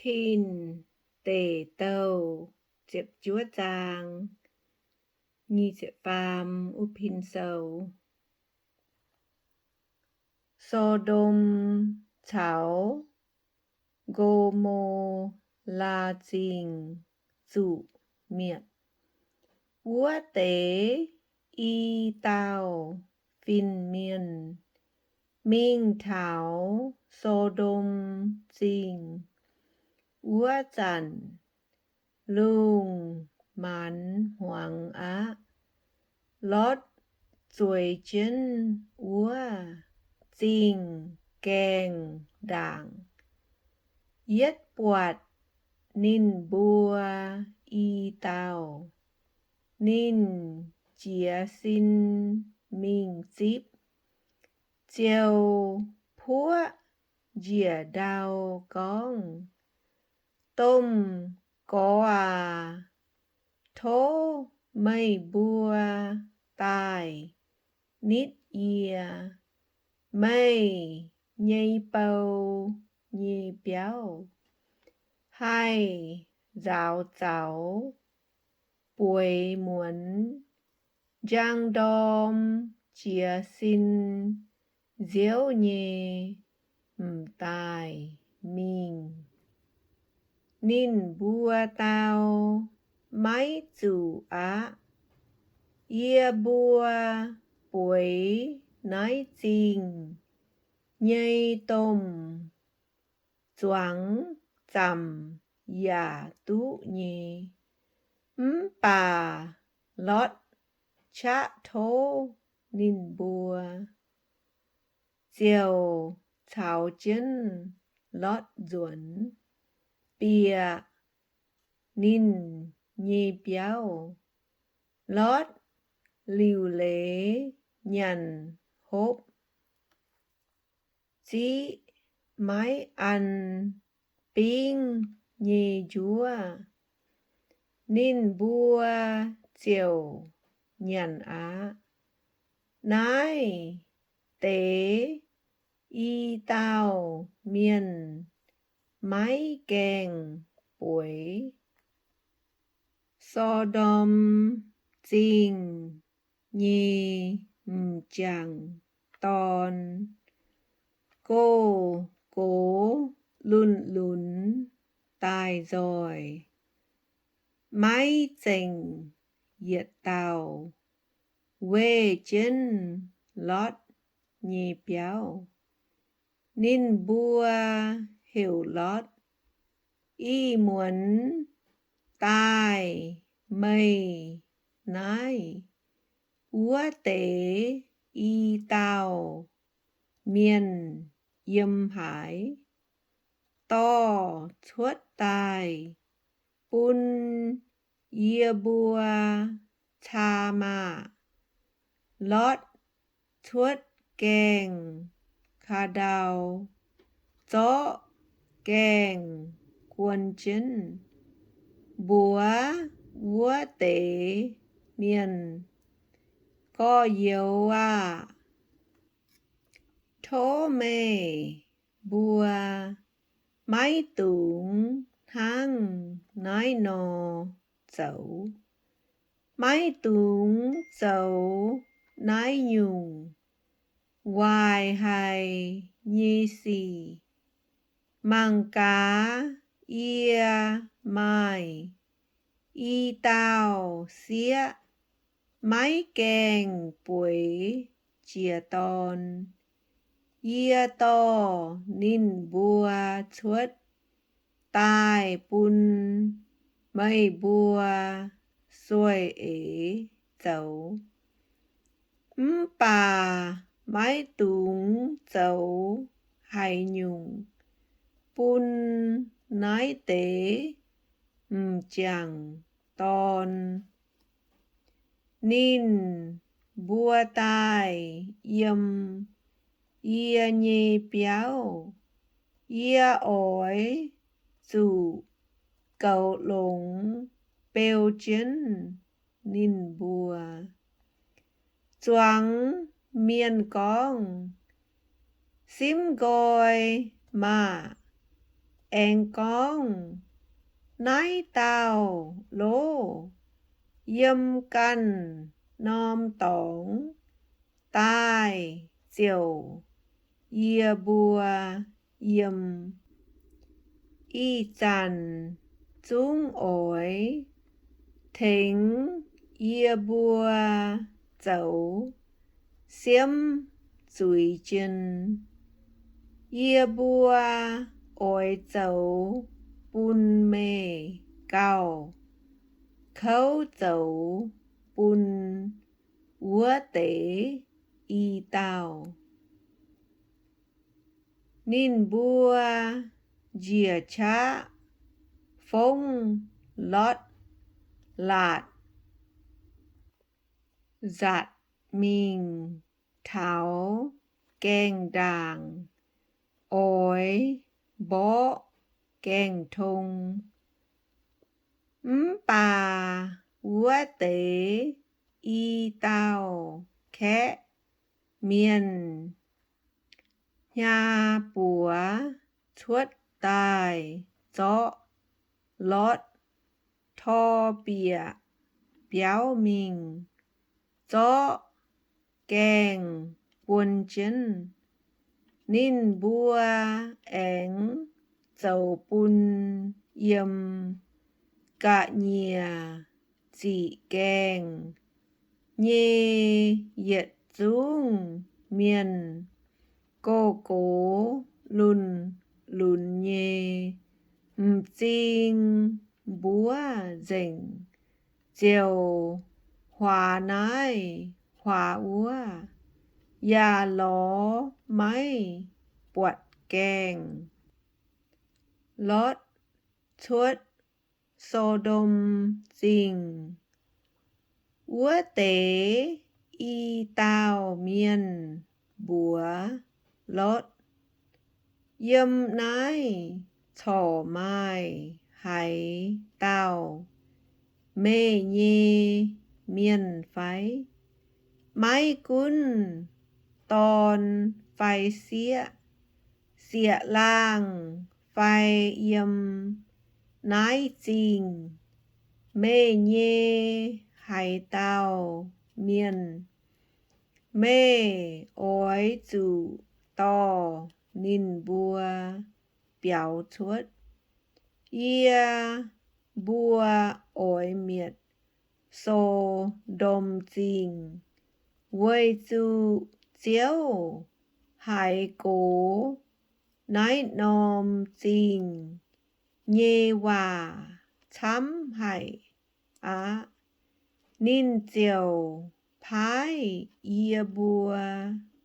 Pin Deic Douh ziepc juov zaang, nyic ziepc faam wuov pin sou. So^ndom caux Go^mo^laa Zingh zuqc mietc. Wuov deix i dauh fin-mienh mingh taux So^ndom Zingh wuov zanc, lungh maanz hmuangx aqv. Lotv zueiz jienv wuov zingh gaengh ndaangc. Yietv buatc ninh mbuo i dauh, ninh jiez sin mingh zipv, ziouc puoqv njiec ndau gorngv, Domh Gorx aac, tov meih mbuo daaih nitv yie. Meih nyei bou nyei biauv haih nzaaux zaux bueix muonz, njang ndorm jiez sin nziouv nyei m'daaih mingh. Ninh mbuo dau, Maiv zuqc aqv. Yie mbuo bueix naaiv zingh nyei domh zuangx zaamc yaac duqv nyei. Mv baac Lotv qaqv tov ninh mbuo, ziouc caux jienv Lotv nzuonx bieqc ninh nyei biauv. Lotv liuc leiz nyanc hopv, ziqv maiv an bingv nyei njuov. Ninh mbuo ziouc nyanc aqv. Naaiv deix i dauh mienh maiv gaengh bueix So^ndom Zingh nyei m'jangc dorn, gox-gox lunx-lunx daaih nzoih, maiv zengc yietc dauh, weih jienv Lotv nyei biauv. Ninh mbuo heuc Lotv, Ih muonz daaih meih naaiv wuov deix i dauh mienh yiem haaix? Dorh cuotv daaih bun yie mbuo caa maah! Lotv cuotv gaengh ka'ndau, zorqv gaengh guon jienv, mbuox wuov deix mienh, Gorx-youz aah! Tov meih mbuo maiv dungx hnangv naaiv nor zoux. Maiv dungx zoux naaiv nyungc waaic haic nyei sic. Mangc gaax, yie maaih i dauh sieqv maiv gaengh bueix jiez dorn. Yie dorh ninh mbuo cuotv daaih bun meih mbuo sueih eix zoux. Mv baac maiv dungx zoux haaix nyungc bun naaiv deix m'jangc dorn. Ninh mbuo daaih yiem yie nyei biauv, yie oix zuqc goux longx beu jienv ninh mbuo. Zuangx mienh gorngv, Simv nqoi maah! aengx gorngv, Naaiv dauh loh yiem ganh norm dorngx daaih ziouc yie mbuo yiem. Ih zanc zungv oix tengx yie mbuo zoux siemv zuiz jien. Yie mbuo oix zoux bun meih gauh kouv zoux bun wuov deix i dauh. Ninh mbuo njiec qaqv fongv Lotv laatc nzatc mingh taux gaengh ndaangc oix mborqv gaengh tong. Mv baac wuov deix i dauh kaeqv mienh hnyaax buoz cuotv daaih zorqv Lotv tor bieqc biauv mingh, zorqv gaengh buon jienv. Ninh mbuo aengx zoux bun yiem ga'nyiec ziqc gaengh nyei yietc zungv mienh, gox-gox lunx-lunx nyei, m'zing mbuov nzengc, ziouc huaax naaiv huaax wuov, yaac lorz maiv buatc gaengh. Lotv cuotv So^ndom Zingh. Wuov deix i dauh mienh mbuox Lotv, Yiem naaiv corc maaih haaix dauh meih nyei mienh fai? Maiv gunv dorn fai sieqv, sieqv-laangh fai, yiem naaiv zingh meih nyei haaix dauh mienh, meih oix zuqc dorh ninh mbuo biaux cuotv. Yie mbuo oix mietc So^ndom Zingh, weic zuqc Ziouv haiz gox naaiv norm zingh nyei waac camv haic aqv. Ninh ziouc paaiv yie mbuo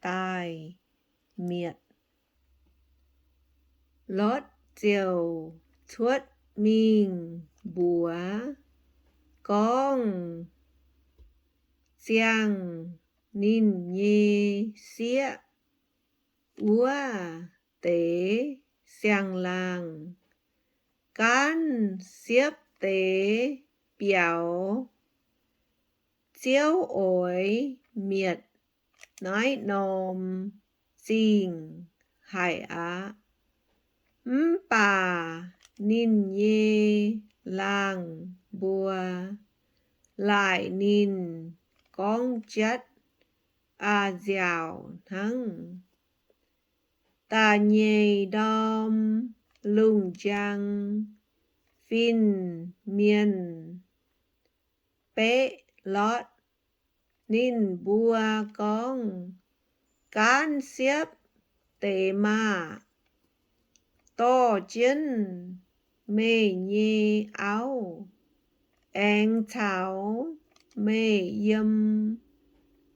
daaih mietc. Lotv ziouc cuotv mingh mbuox gorngv ziangh ninh nyei sieqv wuov deix siang-laangh, Gaanv siepv deix biaux. Ziouv oix mietc naaiv norm zingh haic aqv. Mv baac ninh nyei laangh mbuo laaic ninh gorngv jatv a'nziaauc hnangv. Da'nyeic ndorm lungh njang, fin-mienh beqv Lotv. Ninh mbuo gorngv, Gaanv siepv deix maah! Dorh jienv meih nyei auv aengx caux meih yiem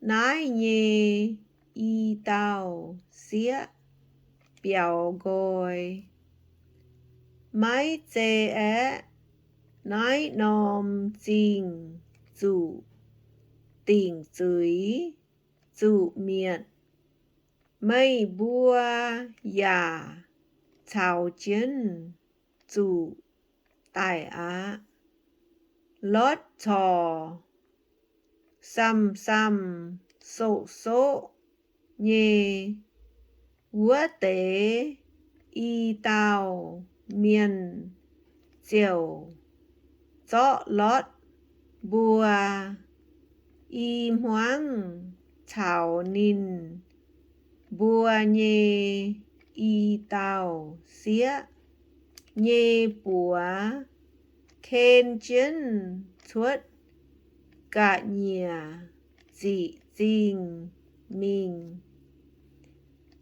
naaiv nyei i dauh sieqv biaux nqoi. Maiv zei aeqv, naaiv norm zingh zuqc dingc zuiz, zuqc mietc. Meih mbuo yaac caux jienv zuqc daic aqv. Lotv corc samh-samh soqv-soqv nyei. Wuov deix i dauh mienh ziouc zorqv Lotv mbuo i hmuangv caux ninh mbuo nyei i dauh sieqv nyei buoz ken jienv cuotv ga'nyiec ziqc zingh mingh,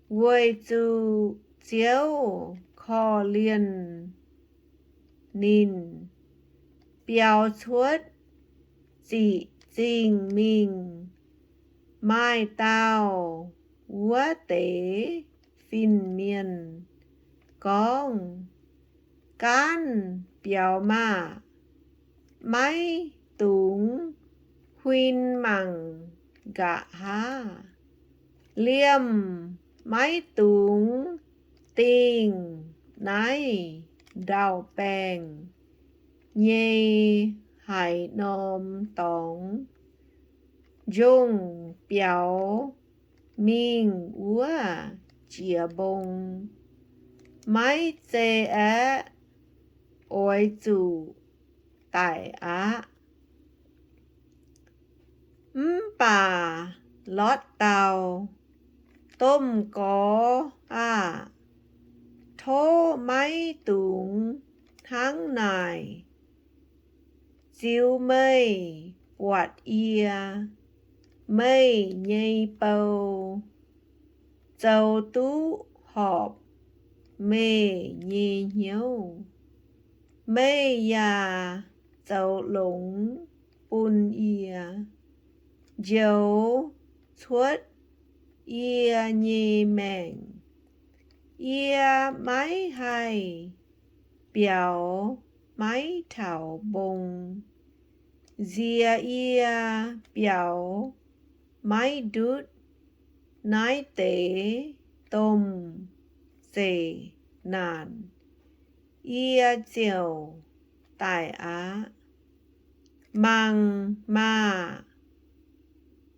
weic zuqc Ziouv korv-lienh ninh. Biaux cuotv ziqc zingh mingh, maaih dauh wuov deix fin-mienh gorngv, Gaanv biaux maah! Maiv dungx huin mangc nqa'haav. Liemh maiv dungx dingh naaiv ndau-baengh nyei haaix norm dorngx. Njongh biaux mingh wuov jiex mbong, maiv zei aeqv, oix zuqc daic aqv. Mv baac Lotv dau, Domh Gorx aah! Tov maiv dungx hnangv naaic. Ziux meih buatc yie, meih nyei bou zoux duqv horpc meih nyei hnyouv. Meih yaac zoux longx bun yie, njoux cuotv yie nyei maengc. Yie maiv haih biaux maiv taux mbong. Nziex yie biaux maiv ndutv naaiv deix domh zeqc naanc, yie ziouc daic aqv. Mangc maah!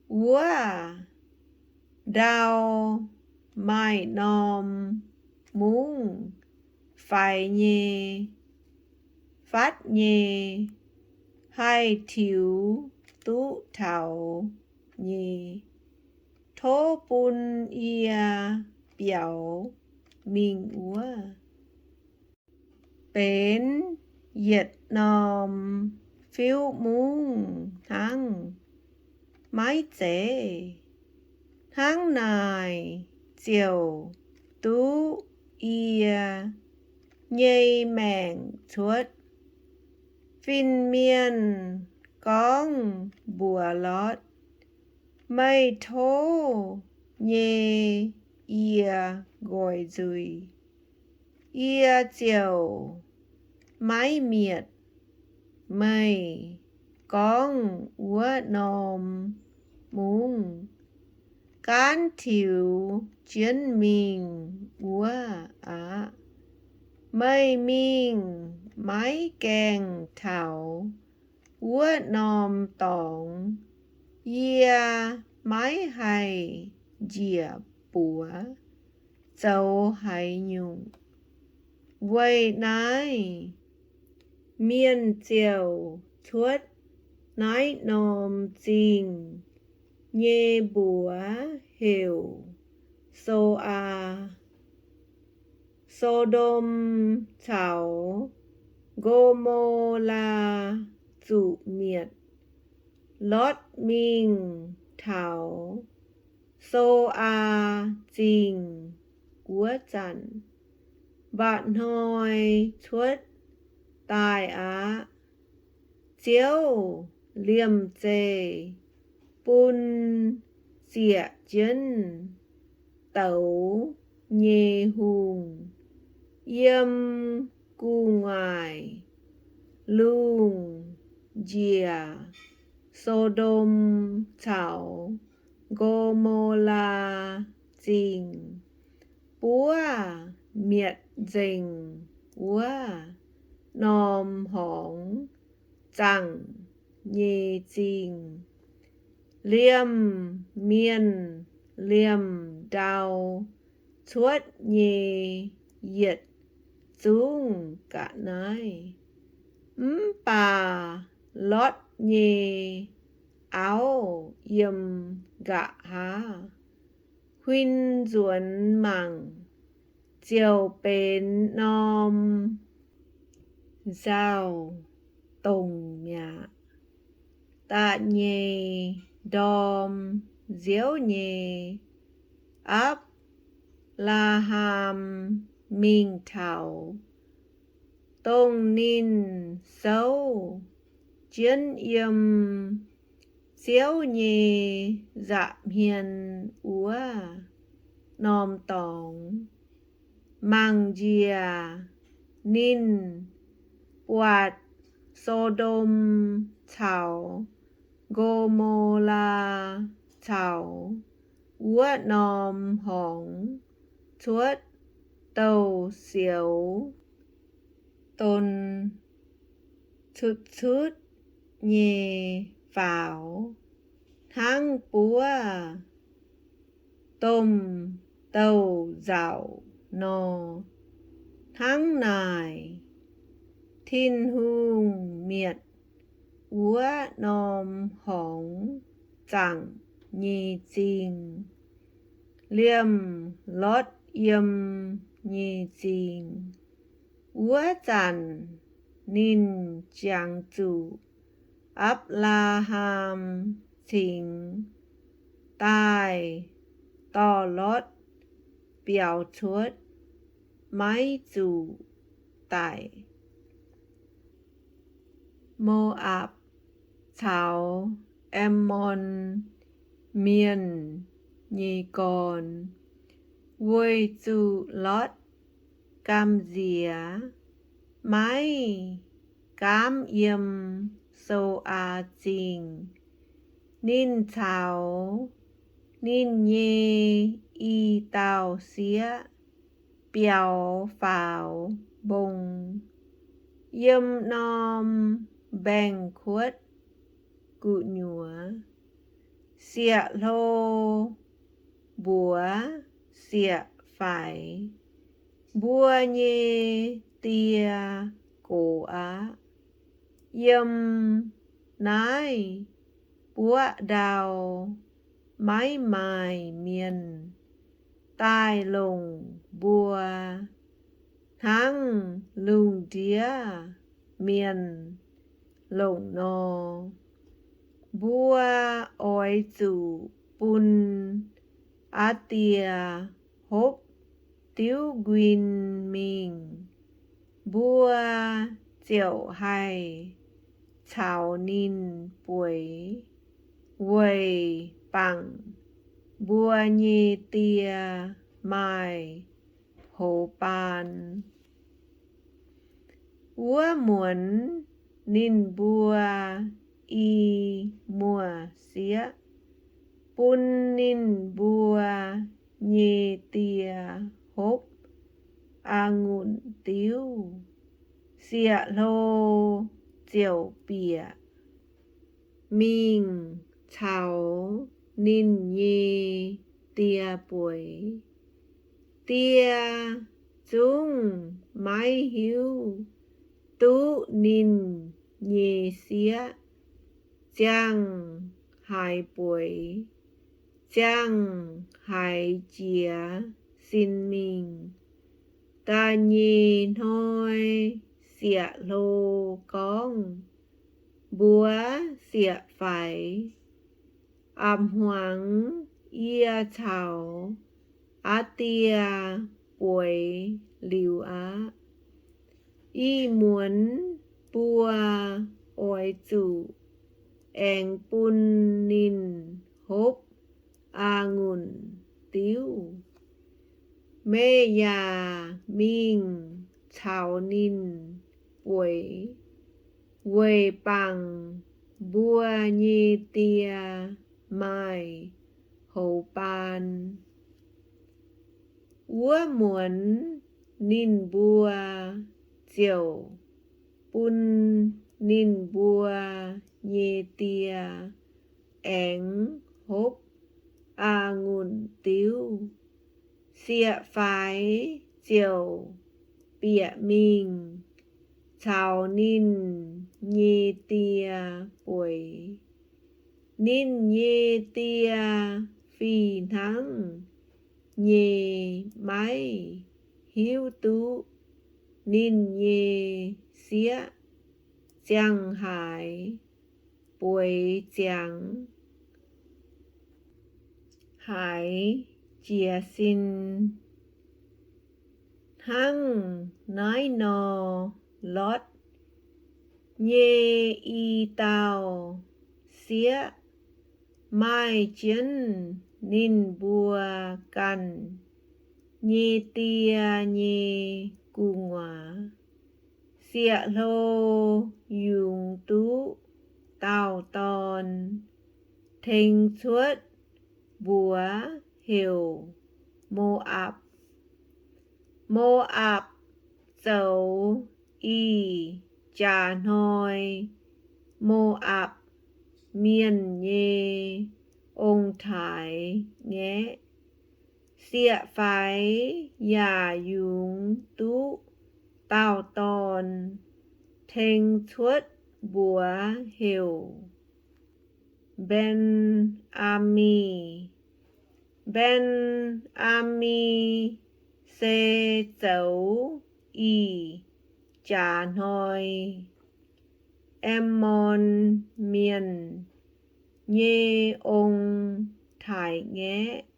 Wuov ndau maaih norm mungv faix nyei, fatv nyei, haih tiux duqv taux nyei. Tov bun yie biaux mingh wuov. Benx yietc norm fiuv mungv hnangv, maiv zeiz? Hnangv naaic ziouc duqv yie nyei maengc cuotv. Fin-mienh gorngv mbuox Lotv, Meih tov nyei yie nqoi nzuih, yie ziouc maiv mietc meih gorngv wuov norm mungv. Gaanv tiux jienv mingh wuov aqv. Meih mingh maiv gaengh taux wuov norm dorngx, yie maiv haih njiec buoz zoux haaix nyungc. Weic naaiv, mienh ziouc cuotv naaiv norm zingh nyei mbuox heuc So^aa. So^ndom caux Ngo^mo^laa zuqc mietc. Lotv mingh taux So^aa Zingh wuov zanc, mba'hnoi cuotv daaih aqv. Ziouv liemh zeih bun zieqc jienv douz nyei hungh yiem gu'nguaaic lungh njiec So^ndom caux Ngo^mo^laa Zingh, buov mietc nzengc wuov norm horngz zaangc nyei zingh. Liemh mienh liemh ndau cuotv nyei yietc dungv ga'naaiv. Mv baac Lotv nyei auv yiem nqa'haav huin nzuonx mangc, ziouc benx norm nzauh dongc mi'aqv. Da'nyeic ndorm nziouv nyei, Apc^laa^ham mingh taux dongh ninh souv jienv yiem Ziouv nyei nza'hmien wuov norm dorngx, mangc njiec ninh buatc So^ndom caux Ngo^mo^laa caux wuov norm horngz cuotv douh-sioux-don cutv-cutv nyei faaux, hnangv buov domh douh nzauc nor. Hnangv naaic, Tin-Hungh mietc wuov norm horngz zaangc nyei zingh, liemh Lotv yiem nyei zingh. Wuov zanc ninh jangx zuqc Apc^laa^ham cingx daaih dorh Lotv biaux cuotv, maiv zuqc daic. Mo^apc caux Ammon Mienh nyei gorn. Weic zuqc Lotv gamh nziex maiv gaamv yiem So^aa Zingh, ninh caux ninh nyei i dauh sieqv biaux faaux mbong yiem norm mbaengx-kuotv gu'nyuoz. Sieqv-hlo mbuox sieqv-faix, Mbuo nyei die gox aqv. Yiem naaiv buoqv ndau maiv maaih mienh daaih longc mbuo hnangv lungh ndiev mienh longc nor. Mbuo oix zuqc bun aa die hopv diuv nquin mingh. Mbuo ziouc haih caux ninh bueix, weic bangc mbuo nyei die maaih hoz baan. Wuov muonz ninh mbuo i muoz-sieqv bun ninh mbuo nyei die hopv a'ngunc diuv. Sieqv-hlo ziouc bieqc mingh caux ninh nyei die bueix. Die zungv maiv hiuv duqv ninh nyei sieqv ziangh haaix bueix, ziangh haaix jiex sin mingh. Da'nyeic hnoi sieqv-hlo gorngv mbuox sieqv-faix, A'hmuangx yie caux aa die bueix liuz aqv. Ih muonz mbuo oix zuqc aengx bun ninh hopv a'ngunc diuv. Meih yaac mingh caux ninh bueix, weic bangc mbuo nyei die maaih hoz baan. Wuov muonz ninh mbuo ziouc bun ninh mbuo nyei die aengx hopv a'ngunc diuv. Sieqv-faix ziouc bieqc mingh caux ninh nyei die bueix. Ninh nyei die fih hnangv nyei maiv hiuv duqv ninh nyei sieqv ziangh haaix bueix ziangx haaix jiez sin. Hnangv naaiv nor, Lotv nyei i dauh sieqv maaih jienv ninh mbuo ganh nyei die nyei gu'nguaaz. Sieqv-hlo yungz duqv dauh dorn, tengx cuotv mbuox heuc Mo^apc. Mo^apc zoux ih jaax hnoi Mo^apc Mienh nyei ong-taaix-ngaeqv. Sieqv-faix yaac yungz duqv dauh dorn, tengx cuotv mbuox heuc Mben^aa^mi. Mben^aa^mi se zoux ih jaax hnoi Ammon Mienh nyei ong-taaix-ngaeqv.